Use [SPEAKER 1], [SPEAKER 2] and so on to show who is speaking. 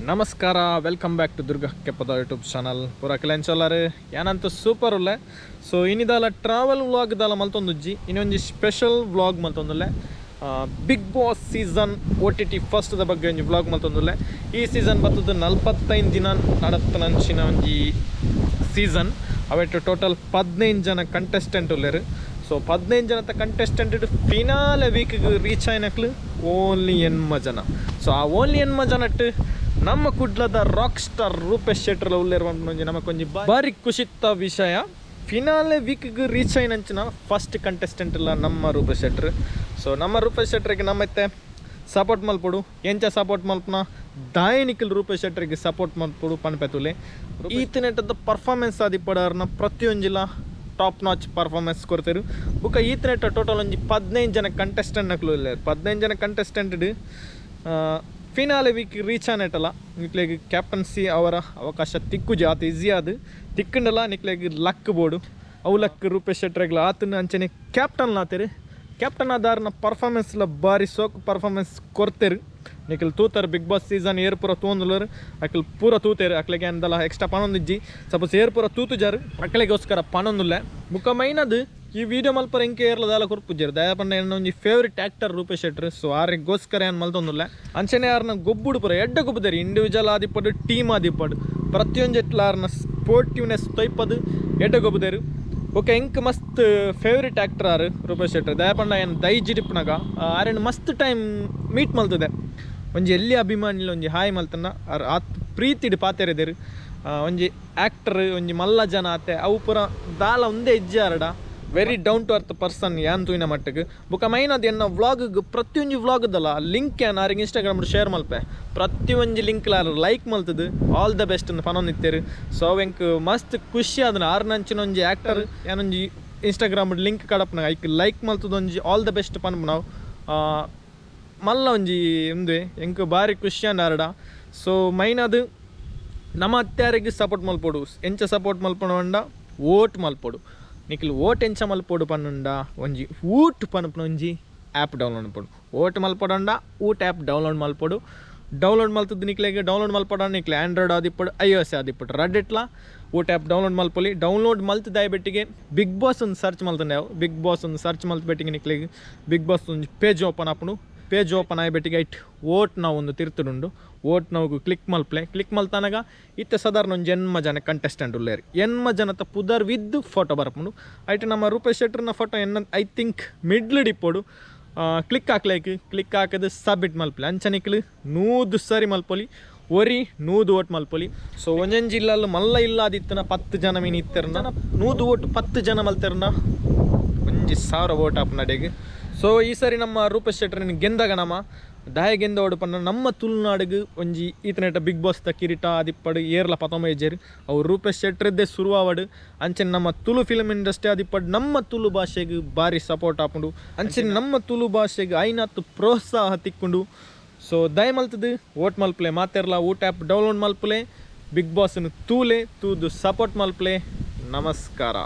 [SPEAKER 1] ನಮಸ್ಕಾರ, welcome back to Durga ಕೆಪ್ಪದ YouTube channel. ಪೂರ ಕಿಲೆಂಚೋಲಾರು ಯಾನಂತೂ super ಉಲ್ಲೆ. ಸೊ ಇನ್ನಿದಾಲ ಟ್ರಾವೆಲ್ ವ್ಲಾಗ್ ದಾಲ ಮಲ್ತೊಂದುಜ್ಜಿ, ಇನ್ನೊಂಜಿ ಸ್ಪೆಷಲ್ ವ್ಲಾಗ್ ಮಲ್ತೊಂದುಲ್ಲೆ. Big boss season OTT first the ಬಗ್ಗೆ ಒಂಜಿ ವ್ಲಾಗ್ ಮಲ್ತೊಂದುಲ್ಲೆ. ಈ ಸೀಸನ್ ಬತ್ತದು 45 ದಿನ ನಡತ್ತನಂಚಿನ ಒಂಜಿ ಸೀಸನ್. ಅವೆಟ್ ಟೋಟಲ್ 15 ಜನ ಕಂಟೆಸ್ಟೆಂಟ್ ಉಲ್ಲೆರ್. ಸೊ 15 ಜನತ ಕಂಟೆಸ್ಟೆಂಟ್ ಫಿನಾಲೆ ವೀಕ್ಗೆ ರೀಚ್ ಆಯ್ನಕ್ಲು ಓನ್ಲಿ 8 ಜನ. ಸೊ ಆ ಓನ್ಲಿ 8 ಜನಟ್ಟು ನಮ್ಮ ಕುಡ್ಲದ ರಾಕ್ ಸ್ಟಾರ್ ರೂಪೇಶ್ ಶೆಟ್ಟರ್ ಉಲ್ಲೇರ್ ಒಂಜಿ ನಮಕೊಂಜಿ ಬಾರಿ ಖುಷಿತ್ತ ವಿಷಯ. ಫಿನಾಲೆ ವೀಕ್ಗೆ ರೀಚ್ ಆಯ್ನಂಚಿನ ಫಸ್ಟ್ ಕಂಟೆಸ್ಟೆಂಟ್ ಇಲ್ಲ ನಮ್ಮ ರೂಪೇಶ್ ಶೆಟ್ಟರ್. ಸೊ ನಮ್ಮ ರೂಪೇಶ್ ಶೆಟ್ಟರಿಗೆ ನಮ್ಮತ್ತೆ ಸಪೋರ್ಟ್ ಮಲ್ಪೊಡು. ಎಂಚ ಸಪೋರ್ಟ್ ಮಲ್ಪುನ ದಾಯನಿಕಲ್ ರೂಪೇಶ್ ಶೆಟ್ಟರಿಗೆ ಸಪೋರ್ಟ್ ಮಲ್ಪೊಡು ಪನ್ಪೆತುಲೆ. ಈತನೆಟ್ಟದ ಪರ್ಫಾರ್ಮೆನ್ಸ್ ಆದಿಪ್ಪಡಾರ್ನ ಪ್ರತಿಯೊಂಜಿಲ ಟಾಪ್ ನಾಚ್ ಪರ್ಫಾರ್ಮೆನ್ಸ್ ಕೊಡ್ತೇರು. ಬುಕ್ಕ ಈತನೆಟ್ಟ ಟೋಟಲ್ ಒಂಜಿ 15 ಜನ ಕಂಟೆಸ್ಟೆಂಟ್ ನಕ್ಲು ಇಲ್ಲ. 15 ಜನ ಕಂಟೆಸ್ಟೆಂಟ್ ಫಿನಾಲೆ ವೀಕ್ ರೀಚ್ ಆನೆಟಲ್ಲ ನಿಕ್ಲೆಗ್ ಕ್ಯಾಪ್ಟನ್ಸಿ ಅವರ ಅವಕಾಶ ತಿಕ್ಕು ಜಾತ ಈಸಿ ಅದು ತಿಕ್ಕಂಡಲ್ಲ ನಿಕ್ಲೆಗ್ ಲಕ್ ಬೋಡು. ಅವು ಲಕ್ ರೂಪೇಶ್ ಶೆಟ್ಟರ್ಗ್ಲ ಆತನ ಅಂಚನೆ ಕ್ಯಾಪ್ಟನ್ ಆತೇರು. ಕ್ಯಾಪ್ಟನ್ ಆದಾರನ ಪರ್ಫಾರ್ಮೆನ್ಸ್ ಲ ಬಾರಿ ಸೋಕ್ ಪರ್ಫಾರ್ಮೆನ್ಸ್ ಕೊಡ್ತೇರು. ನಿಖಲ್ ತೂತಾರ ಬಿಗ್ ಬಾಸ್ ಸೀಸನ್ ಏರ್ ಪೂರ ತೂಂದುಲರು ಅಕ್ಲು ಪೂರ ತೂತೇರು. ಅಕ್ಲೆಗೆ ಅಂದಲ್ಲ ಎಕ್ಸ್ಟ್ರಾ ಪಣೊಂದಿಜ್ಜಿ. ಸಪೋಸ್ ಏರ್ ಪೂರ ತೂತುಜಾರು ಅಕ್ಲೆಗೋಸ್ಕರ ಪಣೊಂದುಲ್ಲ. ಬುಕ್ಕ ಮೈನದು ಈ ವಿಡಿಯೋ ಮಲ್ಪರ ಎಂಕೆ ಏರ್ಲ ದಾಲ ಕೊರ್ಪುಜಾರು. ದಯಾಪಂಡ ಎನ್ನ ಒಂಜಿ ಫೇವ್ರೆಟ್ ಆಕ್ಟರ್ ರೂಪೇಶ್ ಶೆಟ್ಟರ್. ಸೊ ಆರಿಗೋಸ್ಕರ ಏನು ಮಲ್ತೊಂದುಲ್ಲ. ಅಂಚನೆ ಆರ್ನ ಗೊಬ್ಬುಡು ಪೂರ ಎಡ್ಡ ಗೊಬ್ಬುದಾರೆ. ಇಂಡಿವಿಜುವಲ್ ಆದಿಪ್ಪಡು ಟೀಮ್ ಆದಿಪ್ಪಡು ಪ್ರತಿಯೊಂಜೆಟ್ಲ ಆರ್ನ ಸ್ಪೋರ್ಟಿವ್ನೆಸ್ ತೊಯ್ಪದು ಎಡ್ಡ ಗೊಬ್ಬುದೇರು. ಓಕೆ, ಎಂಕ್ ಮಸ್ತ್ ಫೇವ್ರೆಟ್ ಆಕ್ಟರ್ ಆರು ರೂಪೇಶ್ ಶೆಟ್ಟರ್. ದಯಾಪಂಡ ಏನು ದೈಜಿಡಿಪ್ಪನಾಗ ಆರೆನ್ ಮಸ್ತ್ ಟೈಮ್ ಮೀಟ್ ಮಲ್ತದೆ. ಒಂಜಿ ಎಲ್ಲಿ ಅಭಿಮಾನಿಲ ಒಂಜಿ ಹಾಯ್ ಮಲ್ತನ ಆರ್ ಆತ್ ಪ್ರೀತಿಡ್ ಪಾತೆರಿದೇರು. ಒಂಜಿ ಆಕ್ಟರ್ ಒಂಜಿ ಮಲ್ಲ ಜನ ಆತೆ ಅವು ಪೂರ ದಾಲ ಒಂದೇ ಇಜ್ಜಿ ಆರಡ. Very down to earth person ಯಾನ್ ತೂಯಿನ ಮಟ್ಟಿಗೆ. ಬೊಕ ಮೈನ್ ಅದು ಎನ್ನ ವ್ಲಾಗ್ ಪ್ರತಿಯೊಂಜಿ ವ್ಲಾಗ್ದಲ್ಲ ಲಿಂಕ್ ಏನ್ ಆರಿಗೆ ಇನ್ಸ್ಟಾಗ್ರಾಮ್ ಶೇರ್ ಮಲ್ಪೆ. ಪ್ರತಿಯೊಂಜಿ ಲಿಂಕ್ ಲೈಕ್ ಮಲ್ತದು ಆಲ್ the best ಅಂತ ಪನೊಂದಿತ್ತೇರು. ಸೊ ಎಂಕ್ ಮಸ್ತ್ ಖುಷಿ ಅದನ್ನ ಆರ್ನಂಚಿನ ಒಂಜಿ ಆಕ್ಟರ್ ಯಾನೊಂಜಿ ಇನ್ಸ್ಟಾಗ್ರಾಮ್ ಲಿಂಕ್ ಕಡಪ್ನ ಐಕ್ ಲೈಕ್ ಮಲ್ತದ ಒಂಜಿ ಆಲ್ the best ಪನ್ಪು ನಾವು ಮಲ್ಲ ಒಂಜಿ ಉಂದುವೆ ಎಂಕ್ ಬಾರಿ ಖುಷಿ ಅಂಡ್ ಆರಡ. ಸೊ ಮೈನ್ ಅದು ನಮ್ಮ ಅತ್ಯಾರಿಗೆ ಸಪೋರ್ಟ್ ಮಲ್ಪೊಡು. ಎಂಚ ಸಪೋರ್ಟ್ ಮಲ್ಪೊಡು ಓಟ್ ಮಲ್ಪೊಡು. ನಿಖಿಲ್ ಓಟ್ ಎಂಚ ಮಲ್ಪೊಡು ಪನ್ನುಂಡ ಒಂಜಿ ಊಟ್ ಪನ್ಪುನ ಒಂಜಿ ಆ್ಯಪ್ ಡೌನ್ಲೋಡ್ ಮಲ್ಪೊಡು. ಓಟ್ ಮಲ್ಪೊಡಂಡ ಊಟ್ ಆ್ಯಪ್ ಡೌನ್ಲೋಡ್ ಮಲ್ಪೊಡು. ಡೌನ್ಲೋಡ್ ಮಲ್ತದ್ದು ನಿಕ್ಲೆಗ್ ಡೌನ್ಲೋಡ್ ಮಲ್ಪೊಡ ನಿಕ್ಲೆ ಆಂಡ್ರಾಯ್ಡ್ ಆದಿಪ್ಪಡು ಐಒಎಸ್ ಆದಿಪ್ಪಡು ರಡ್ಡೆಟ್ಲ ಊಟ್ ಆ್ಯಪ್ ಡೌನ್ಲೋಡ್ ಮಲ್ಪೊಲಿ. ಡೌನ್ಲೋಡ್ ಮಲ್ತು ದಯಬೆಟ್ಟಿಗೆ ಬಿಗ್ ಬಾಸ್ ಒಂದು ಸರ್ಚ್ ಮಲ್ತಂಡೆ. ಬಿಗ್ ಬಾಸ್ ಒಂದು ಸರ್ಚ್ ಮಲ್ತು ಬೆಟ್ಟಿಗೆ ನಿಕ್ಲೆಗ್ ಬಿಗ್ ಬಾಸ್ ಒಂಜಿ ಪೇಜ್ ಓಪನ್ ಆಪುಂಡು. ಪೇಜ್ ಓಪನ್ ಆಯ್ಬೆಟ್ಟಿಗೆ ಐಟ್ ಓಟ್ ನಾವು ಒಂದು ತಿರ್ತುಡುಂಡು. ಓಟ್ ನಾವು ಕ್ಲಿಕ್ ಮಲ್ಪ್ಲೆ. ಕ್ಲಿಕ್ ಮಲ್ತಾನಾಗ ಇತ್ತೆ ಸಾಧಾರಣ ಒಂಜಿ 8 ಜನ ಕಂಟೆಸ್ಟೆಂಟ್ ಉಲ್ಲೇರು. 8 ಜನತ ಪುದರ್ ವಿದ್ ಫೋಟೋ ಬರ್ಪುಂಡು. ಐಟ್ ನಮ್ಮ ರೂಪೇಶ್ ಶೆಟ್ಟರ್ನ ಫೋಟೋ ಎನ್ನ I think middle ಡಿಪ್ಪೋಡು. ಕ್ಲಿಕ್ ಹಾಕ್ಲೈಕ್ ಕ್ಲಿಕ್ ಹಾಕದು ಸಬ್ಮಿಟ್ ಮಲ್ಪಲೆ. ಅಂಚನಿಕ್ಲು 100 ಸರಿ ಮಲ್ಪೊಲಿ. ಒರಿ 100 ಓಟ್ ಮಲ್ಪೊಲಿ. ಸೊ ಒಂಜೊಂಜಿ ಇಲ್ಲಲ್ಲಿ ಮಲ್ಲ ಇಲ್ಲ ಆದಿತ್ತನ 10 ಜನ ಮೀನು ಇತ್ತೆರ್ನ 100 ಓಟ್ 10 ಜನ ಮಲ್ತೆರ್ನ ಒಂಜಿ 1000 ಓಟ್ ಆಪ್ ನಡೆಗೆ. ಸೊ ಈ ಸರಿ ನಮ್ಮ ರೂಪೇಶ್ ಶೆಟ್ಟರ್ ಗೆಂದಾಗ ನಮ್ಮ ದಾಯ ಗೆಂದ ಓಡು ನಮ್ಮ ತುಳುನಾಡಿಗೆ ಒಂಜಿ ಈತನೇಟ ಬಿಗ್ ಬಾಸ್ ದ ಕಿರೀಟ ಆದಿಪ್ಪಡು ಏರ್ಲ ಪತೊಂಬೈಜೇರು ಅವು ರೂಪೇಶ್ ಶೆಟ್ಟರ್ದೇ ಶುರುವಾವಡು. ಅಂಚನೆ ನಮ್ಮ ತುಳು ಫಿಲ್ಮ್ ಇಂಡಸ್ಟ್ರಿ ಆದಿಪ್ಪಡು ನಮ್ಮ ತುಳು ಭಾಷೆಗೆ ಭಾರಿ ಸಪೋರ್ಟ್ ಆಪುಂಡು. ಅಂಚನೆ ನಮ್ಮ ತುಳು ಭಾಷೆಗೆ ಐನಾತ್ ಪ್ರೋತ್ಸಾಹ ತಿಕ್ಕೊಂಡು. ಸೊ ದಯ ಮಲ್ತದು ಓಟ್ ಮಲ್ಪಲೆ ಮಾತೆರ್ಲ ಊಟ ಆ್ಯಪ್ ಡೌನ್ಲೋಡ್ ಮಲ್ಪಲೆ. ಬಿಗ್ ಬಾಸ್ನು ತೂಲೆ ತೂದು ಸಪೋರ್ಟ್ ಮಲ್ಪಲೆ. ನಮಸ್ಕಾರ.